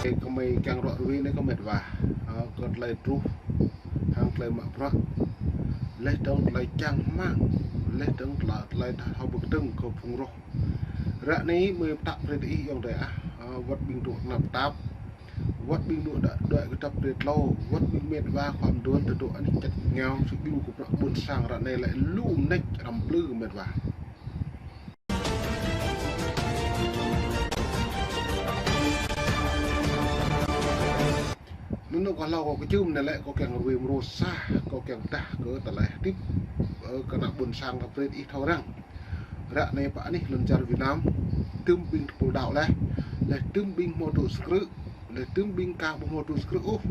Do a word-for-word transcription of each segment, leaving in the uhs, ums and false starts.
Kơ mơi kiăng ră ruai anai kơ met wa, ơ, kơ tơlơi truh hăng tơlơi mă bruă, laih dơ̆ng tơlơi čang rơmang, laih dơ̆ng tơlơi, tơlơi ta thâo pơkơdơ̆ng kơ phung roh. Ră anai mơi pơtă brơi kơ ih ayŏng adơi ah, ơ, wơ̆t ƀing dŏ tơnap tap, wơ̆t ƀing dŏ đuaĭ, đuaĭ kơ tap brơi tlâo, wơ̆t ƀing met wa khua mơduôn tơdŏ anih čăt ngao, sĭ ƀing kơ bruă ƀôn sang ră anai lĕ lu mơneč răm plư met wa. Anŭn kâo hlâo kâo kơčŭm anai lĕ kâo kiăng ruai mrô sa, kâo kiăng pơtă kơ tơlơi hơdip, ơ, kơ ană ƀôn sang kơ brơi ih thâo răng. Ră anai pơ anih lŏn čar Việt Nam, tơm ƀing tơpul đaŏ laih, laih tơm ƀing hmâo tŭ sơkrư̆, laih tơm ƀing kah ƀu hmâo tŭ sơkrư̆ ôh,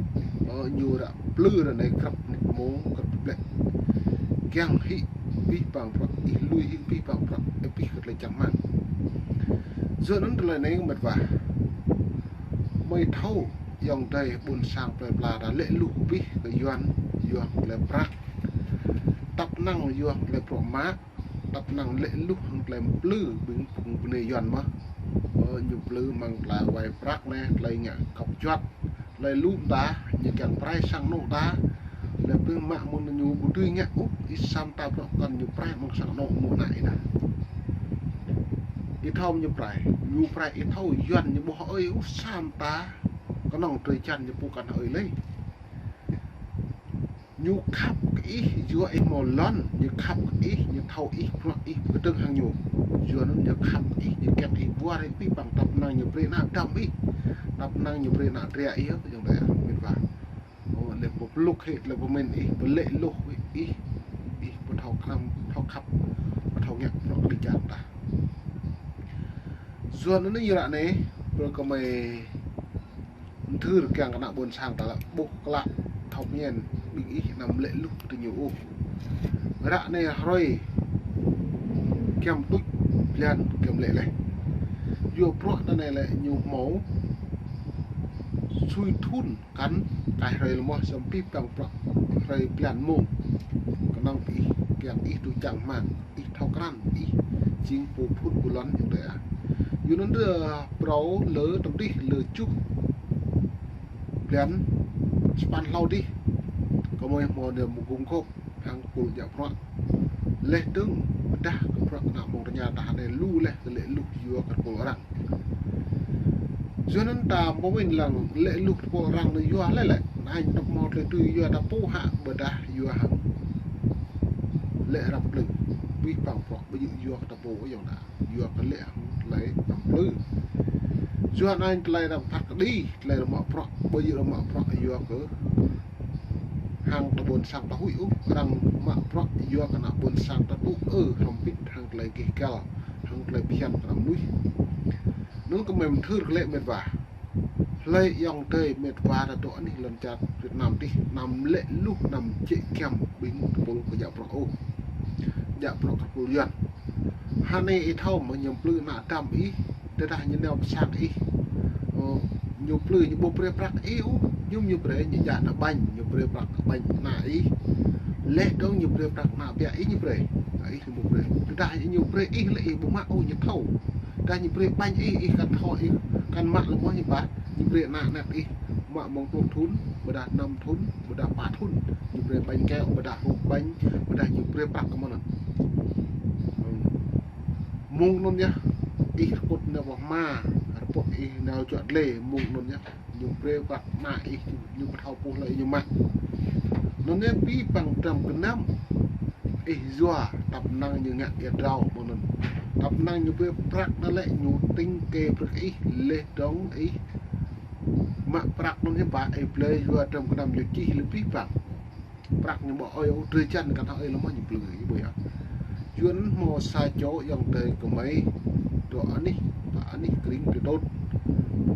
ơ, ñu ră plư ră anai krăp mông, krăp ƀlĕ. Kiăng hĭ abih bang bruă, ih lui hĭ abih bang bruă, abih kơ tơlơi čang rơmang. Yua anŭn tơlơi anai met wa, mơi thâo ayŏng adơi ƀôn sang plơi pla ta lĕ luh abih kơ Yuan, yua hăng tơlơi prăk. Tăp năng yua hăng tơlơi prăk mă, tăp năng lĕ luh hăng tơlơi plư ƀing phung bơnai Yuan mơ̆n. Ơ, ñu plư mơ̆ng tơlơi wai prăk anai, tơlơi ngă kăp juăt, tơlơi lŭm ta, ñu kiăng prai sang anŏ ta. Laih pơmă mơ̆ng ñu ƀu dưi ngă ôh, ih sam ta bruă kăn ñu prai mơ̆ng sang anŏ mơ̆ng anai ih ta. Ih thâo ñu prai, ñu prai ih thâo Yuan ñu ƀu ơi ôh sam ta, kơnơ̆ng drơi jăn ñu ƀu kăn ơi lĕ. Ñu khăp kơ ih, yua ih hmâo lŏn, ñu khăp kơ ih, ñu thâo ih, bruă ih pơkơdơ̆ng hăng ñu. Yua anŭn ñu khăp kơ ih, ñu kiăng ih ƀuar ih abih bang tăp năng ñu brơi ană dăm ih. Tăp năng ñu brơi ană dra ih, ayŏng adơi ah, met wa. Ơ, laih pơplŭk hĭ, laih pơmĭn ih, pơlĕ luh ih, ih pơthâo krăm, pơthâo khăp, pơthâo ngă bruă kơđi čar ta. Yua anŭn yơh ră anai, brơi kơ mơi mơthưr kiăng kơ ană ƀôn sang ta lĕ ƀuh klă thâo mơñen ƀing ih anăm lĕ luh tơ ñu ôh. Ră anai hrơi giăm tuč blan giăm lĕ laih. Yua bruă ta anai lĕ ñu hmâo sui thŭn kăn kaih hrơi lơmoh samơ̆ abih bang bruă hrơi blan mông. Kơnơ̆ng ih kiăng ih tŭ čang rơmang. Ih thâo krăn, ih jing pô phŭn pô lŏn ayŏng adơi ah. Yua anŭn tơ phrâo lơ tơdih lơ čuh blan sapăn hlâo dih. Kơ mơi hmâo anai mơgŭm gŏp hăng tơpul djă bruă. Laih dơ̆ng pơdah kơ bruă kơ ană mơ̆ng tơña ta anai lu laih kơ lĕ luh yua kơ tơpul arăng. Yua anŭn ta mơ̆ wĭn lăng lĕ luh tơpul arăng anai yua lĕ lĕ. Anŭn tơ̆p mơ̆ tơlơi tui yua ta pô hă ƀôdah yua hăng lĕ răm plư. Abih bang bruă ƀu djơ̆ yua kơ ta pô ayŏng adơi. Yua kơ lĕ hăng tơlơi răm plư. Yua anŭn tơlơi răm phat kơđi, tơlơi răm mă bruă, ƀu djơ̆ răm mă bruă yua kơ hăng ta ƀôn sang ta huĭ ôh, răm mă bruă yua kơ ană ƀôn sang ta tŭ ư hrŏm hơbĭt hăng tơlơi gêh găl, hăng tơlơi phiăn kơ ană mơnuih. Anŭn kơ mơi mơthưr kơ lĕ met wa. Hlơi ayŏng adơi met wa ta dŏ anih lŏn čar Việt Nam dih, anăm lĕ luh, anăm jĕ giăm ƀing tơpul kơ djă bruă ôh. Djă bruă kơ tơpul Yuan. Hơnai ih thâo mơ̆ ñu plư ană dăm ih, tơdah ñu nao pơ sang ih. Ơ, ñu plư ñu ƀu brơi prăk ih ôh, ñu ñu brơi ñu djă ană ƀañ, ñu brơi prăk ƀañ ană ih. Laih dơ̆ng ñu brơi prăk ană biă ih ñu brơi. Ană ih ñu ƀu brơi. Tơdah ñu brơi ih lĕ ih ƀu mă ôh ñu thâo. Tơdah ñu brơi ƀañ ih, ih kăn thâo ih, kăn mă lơmoh ñu ƀă, ñu brơi ană anet ih. Mă mơ̆ng pluh thŭn, ƀôdah năm thŭn, ƀôdah pă thŭn. Ñu brơi ƀañ keo, ƀôdah rơ̆k ƀañ, ƀôdah ñu brơi prăk kơ mơ̆n anŭn. Mơ̆ng anŭn yơh, ih rơkŭt nao pơ hma, rơkŭt ih nao čuă dlê, mơ̆ng anŭn yơh. Ñu brơi prăk mă ih, ñu pơthâo pô hlơi ñu mă. Anŭn yơh abih bang dram gơnam. Ih yua, tăp năng ñu ngă ia drao mơ̆ng anŭn. Tăp năng ñu brơi prăk anŭn lĕ ñu tĭng kơ prăk ih, laih dơ̆ng ih mă prăk anŭn hiư̆m pă, ih blơi yua dram gơnam ñu čih lĕ abih bang. Prăk ñu ƀu ơi ôh, drơi jăn kăn thâo ơi lơmoh ñu plư ih ƀu yơh. Yua anŭn hmâo sa čô ayŏng adơi kơ mơi dŏ anih, pơ anih krĭng Pơtôt.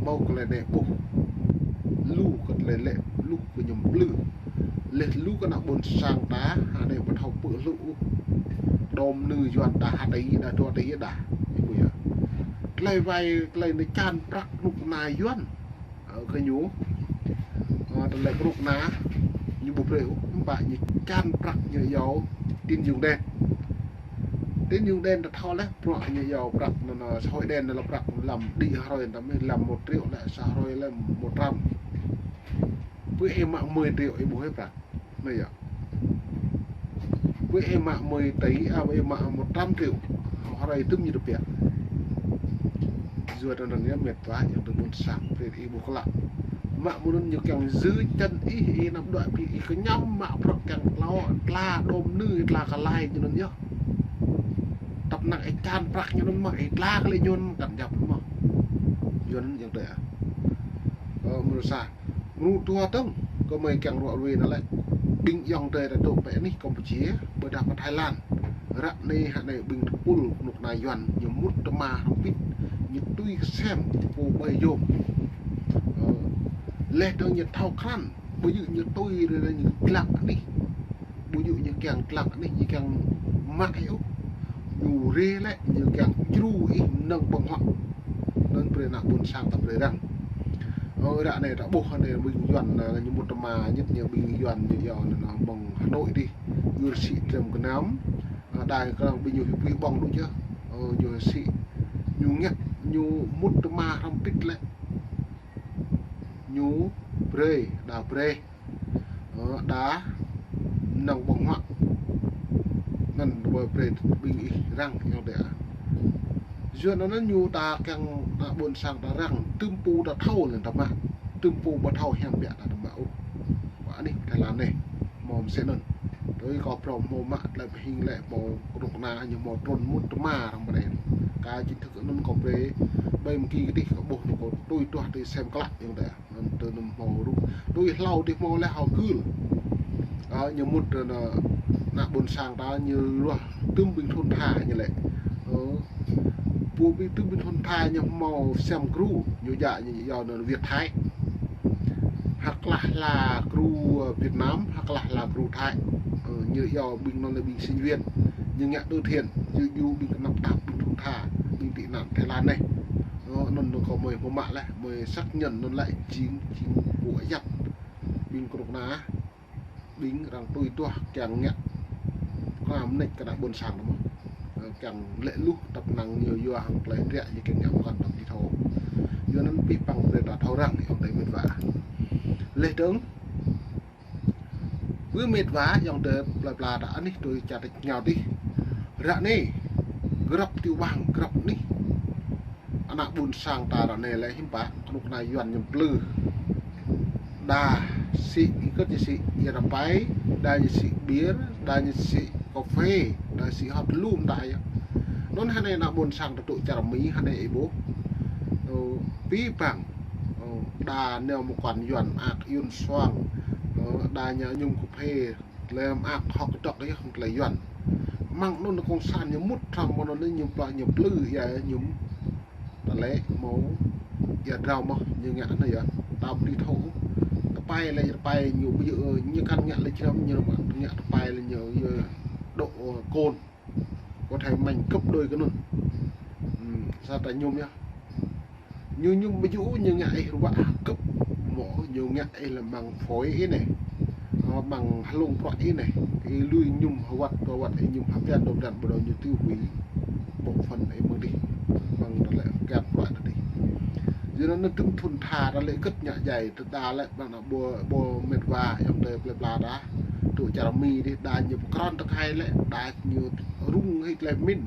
Hmâo kơ lĕ anai ƀuh. Lu kơ tơlơi lĕ, lu kơ ñu plư. Laih lu kơ ană ƀôn sang ta, hơnai ƀu thâo pơ̆ lu ôh. Đom nư Yuan ta hơtai đa, dua tai đa. Ih ƀu yơh. Tơlơi wai, tơlơi anai čan prăk kơnuk kơna Yuan. Ơ, kơ ñu. Ơ, tơlơi kơnuk kơna, ñu ƀu brơi ôh, hiư̆m pă ñu čan prăk ñu yua tín dụng đen. Tín dụng đen ta thâo laih, bruă ñu iâu prăk anŭn, xã hội đen anŭn lĕ prăk lăm đĭ hrơi, ta mĭn lăm một triệu lĕ, sa hrơi lĕ một trăm. Pơ ih mă mười triệu ih ƀuh hĭ prăk. Anai yơh. Pơ ih mă mười tỷ, à, pơ ih mă một trăm triệu, hrơi tŭm ñu tơbiă. Yua anŭn yơh mĕt wa, ayŏng adơi ƀôn sang, brơi ih ƀuh klă. Mă mơ̆ng anŭn ñu kiăng djru čan ih, ih anăm đuaĭ ƀing ih kơñăm mă prăk kiăng tlao, tla đom nư, tla kơ lai ñu anŭn yơh. Tăp năng ih čan prăk ñu anŭn mơ̆, ih tla kơ lĕ ñu anŭn kăn djăp mơ̆. Yua anŭn ayŏng adơi ah. Ơ, mơnuih sa. Mơnuih dua tơ̆ng, kơ mơi kiăng ruă ruai anŭn lĕ. Ƀing ayŏng adơi ta dŏ pơ anih Campuchia, ƀôdah pơ Thái Lan. Ră anai hă anai ƀing tơpul kơnuk kơna Yuan, ñu mŭt tơma hrŏm hơbĭt, ñu tui kơsem, pô ƀơi yôm. Ơ, laih dơ̆ng ñu thâo krăn, ƀu djơ̆ ñu tui rai ñu glăk anih. Ƀu djơ̆ ñu kiăng glăk anih, ñu kiăng mă ôh. Ñu rai lĕ, ñu kiăng djru ih mơnơ̆ng ƀơ̆ng huă. Anŭn brơi ană ƀôn sang ta brơi răng. Ơ, ră anai ta ƀuh anai ƀing Yuan, ơ, ñu mŭt tơma ñit ñu ƀing Yuan ñu iâu anŭn mơ̆ng Hà Nội dih. Ñu rơsĭ dram gơnam, ơ, đa kơ ƀing ñu huĭ ƀơ̆ng đôč yơh. Ơ, ñu rơsĭ, ñu ngă, ñu mŭt tơma hrŏm hơbĭt lĕ. Ñu brơi, đa brơi. Ơ, đa mơnơ̆ng ƀơ̆ng huă. Anŭn ƀơi brơi ƀing ih răng ayŏng adơi ah. Yua anŭn ñu ta kiăng ană ƀôn sang ta răng, tơm pô ta thâo lĕ ta mă. Tơm pô ƀu thâo hiam biă ta mă ôh. Pơ anih Thái Lan anai. Hmâo mơsĕ anŭn. Tui kâo prŏng hmâo mă tơlơi pơhing lĕ hmâo kơnuk kơna ñu hmâo trŭn mŭt tơma răng brơi. Kơ chính thức anŭn kâo brơi ƀơi mơki kơdih kâo ƀuh anŭn kâo tui tuah tui sem klă ayŏng adơi ah. Anŭn tơ anŭn hmâo rup. Tui hlâo dih hmâo lĕ hâo gưl. Ơ, ñu mŭt tơ anŭn, ană ƀôn sang ta ñu ruah tơm ƀing thŭn tha ñu lĕ. Ơ, pô ƀing tơm ƀing thŭn tha ñu hmâo sem gru, ñu djă ñu iâu anŭn Việt Thái. Hơklah hla gru, ơ, Việt Nam, hơklah hla gru Thái. Ơ, ñu iâu ƀing anŭn lĕ ƀing sinh viên. Ñu ngă từ thiện, djru djru ƀing kơnăp tap ƀing thŭn tha, ƀing tị nạn Thái Lan anai. Ơ, anŭn anŭn kâo mơi hmâo mă laih, mơi xác nhận anŭn lĕ jing, jing pô ayăt. Ƀing kơnuk kơna, ƀing arăng tui tuah kiăng ngă kơnam mơneč kơ ană ƀôn sang anŭn mơ̆n. Ơ, kiăng lĕ luh tăp năng ñu yua hăng tơlơi riă ñu kiăng ngă mơkăn tơm ti thâo. Yua anŭn pih păng brơi ta thâo răng ayŏng adơi mĕt wa. Laih dơ̆ng, ƀu mĕt wa ayŏng adơi plơi pla ta anih tui čar tač rơngiao dih. Ră anai, grăp ti wang, grăp anih. Ană ƀôn sang ta ră anai lĕ hiư̆m pă, kơnuk kơna Yuan ñu plư. Đa sĭ, ikơ̆t ñu sĭ ia rơpai, đa ñu sĭ beer, đa ñu sĭ cà phê, đa sĭ hŏt lum đa yơh. Anŭn hă anai ană ƀôn sang ta dŏ čar Mi hă anai ih ƀuh. Ơ, pih păng. Ơ, đa nao mơkăn Yuan mơak Yuan suang. Ơ, đa ñu mơñum cà phê, tơlơi mơak hŏk dŏ yơh, tơlơi Yuan. Mơ̆ng anŭn cộng sản ñu mŭt hrŏm mơ̆ng anŭn ñu pla ñu plư ia ñu. Tơlơi hmâo ia drao mơ̆n ñu ngă anai yơh. Ta ƀu thâo. Tơpai lĕ tơpai ñu ƀu djơ̆, ơ, ñu kăn ngă lĕ črăm ñu mă ngă tơpai lĕ ñu, ơ, dŏ, ơ, kôn. Có thể mơñum gấp đôi kơ anŭn. Ưm, sa ta mơñum yơh. Ñu mơñum ƀu djơ̆ ñu ngă ih ruă găp mơ̆ ñu ngă ih lĕ mơ̆ng phổi ih anai. Ơ, mơ̆ng hlung prăk ih anai. Ih lui mơñum hơwăt, hơwăt ih mơñum hơpian dŏ pơdan ƀu dŏ ñu tiêu hủy bộ phận ih mơ̆ng dih. Mơ̆ng tơlơi kiăng prăk ta dih. Yua anŭn tơm thŭn tha ta lĕ kơ̆t ngă djai, tơdah lĕ ƀing ană ƀôn, ƀôn mĕt wa ayŏng adơi plơi pla ta. Dŏ čar Mi dih đa ñu pơkrăn tơkai lĕ, đa ñu rŭng hĭ tơlơi pơmĭn.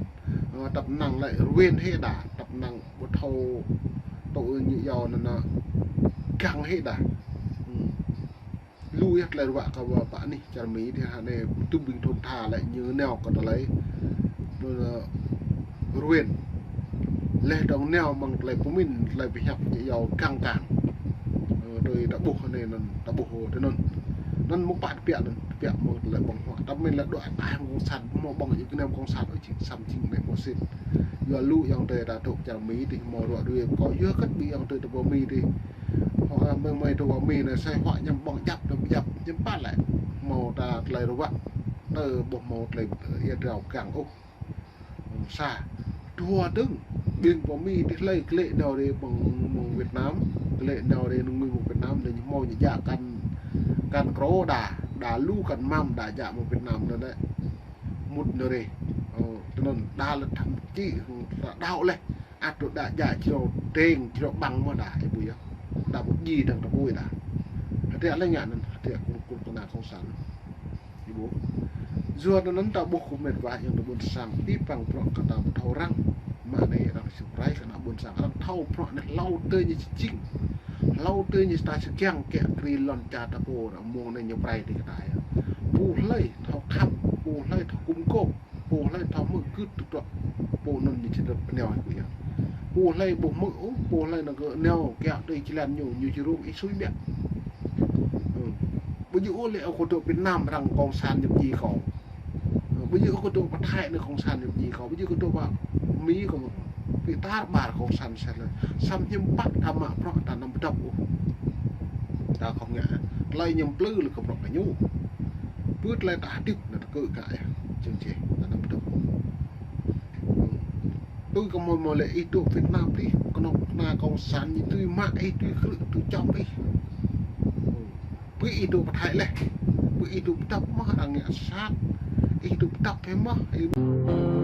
Ơ, tăp năng lĕ ruên hĭ đa, tăp năng ƀu thâo tŭ ñu iâu anŭn, anŭn găng hĭ đa. Ưm. Lu yơh tơlơi ruă kơ wa pơ anih čar Mi dih hă anai tơm ƀing thŭn tha lĕ ñu nao kơ tơlơi, ơ, ruên. Laih dơ̆ng nao mơ̆ng tơlơi pơmĭn, tơlơi pơhiăp ñu iâu găng găng. Ơ, tui ta ƀuh anai anŭn, ta ƀuh tui anŭn. Anŭn mơ̆ng pă tơbiă anŭn, tơbiă mơ̆ng tơlơi ƀơ̆ng huă. Tơm mĭn lĕ dŏ ataih mơ̆ng cộng sản, hmâo ƀơ̆ng ñu kơnam cộng sản ôh jing, sam jing anai hmâo sĭt. Yua lu ayŏng adơi ta dŏ čar Mi dih hmâo ruă ruai kơ yua kơ̆t ƀing ayŏng adơi ta pơ Mi dih. Hŏ, mơ̆ng mơi dŏ pơ Mi anai sai huă ñăm ƀơ̆ng djăp, djăp, djăp pă lĕ. Hmâo ta tơlơi ruă, tơ ƀuh hmâo tơlơi ia drao găng ôh. Sa, dua dơ̆ng, ƀing pơ Mi dih hlơi klĕ nao rai mơ̆ng, mơ̆ng Việt Nam, klĕ nao rai nơ̆ng ngui mơ̆ng Việt Nam, đa ñu hmâo ñu djă kăn, kăn krô đa, đa lu kăn măm đa djă mơ̆ng Việt Nam đa đa. Mŭt nao rai. Ơ, Anŭn đa lĕ thăm či, ta đaŏ leh. Ăt tơ đa ja črâo teng, črâo ƀăng mơ̆ đa, ih ƀuh yơh. Đa ƀu djơ̆ dang ta ƀuh đa. Hơdră lĕ ngă anŭn, hơdră kơ, kơ, kơ ană cộng sản. Ih ƀuh. Yua anŭn ta ƀuh kơ mĕt wa ayŏng adơi ƀôn sang, pĭ păng bruă kơ ta ƀu thâo răng. Mă anai arăng sĭ prai kơ ană ƀôn sang, arăng thâo bruă anai hlâo tơ ñu či jing. Hlâo tơ ñu ta či kiăng kiă kriê lŏn čar ta pô, arăng mơ̆ng anai ñu prai tơ kơ ta yơh. Pô hlơi thâo khăp, pô hlơi thâo gum gôp. Pô hlơi thâo hmư̆ gưt tơdruă, pô anŭn ñu či rơ̆t pơneo hĭ kơ yơh. Pô hlơi ƀu hmư̆ ôh, pô hlơi anŭn kơ neo kiă tui jơlan ñu, ñu či rông ih sui biă. Ư. Ƀu djơ̆ ôh lĕ ơ kơ dŏ Việt Nam arăng cộng sản ñu pơjing kâo. Ư. Ƀu djơ̆ ôh kơ dŏ pơ Thái anai cộng sản ñu pơjing kâo. Ƀu djơ̆ kơ dŏ pơ Mi kâo. Pĭ tar ƀar cộng sản sĕ lĕ. Samơ̆ hiư̆m pă ta mă bruă ta anăm pơdŏp ôh. Ta khŏm ngă. Tơlơi ñu plư lĕ kơ bruă kơ ñu. Pơ tơlơi ta hơdip anŭn ta kơ kă yơh. Jing čeh, ta anăm pơdŏp ôh. Tui kơ mơ̆ mơ̆ lĕ ih dŏ Việt Nam tih, kơnơ̆ng kơna cộng sản ñu tui mă ih, tui krư̆, tui čŏm ih. Pơ ih dŏ pơ Thái leh, pơ ih dŏ pơdŏp mơ̆ arăng ngă sat, ih dŏ pơdŏp hĭ mơ̆, ih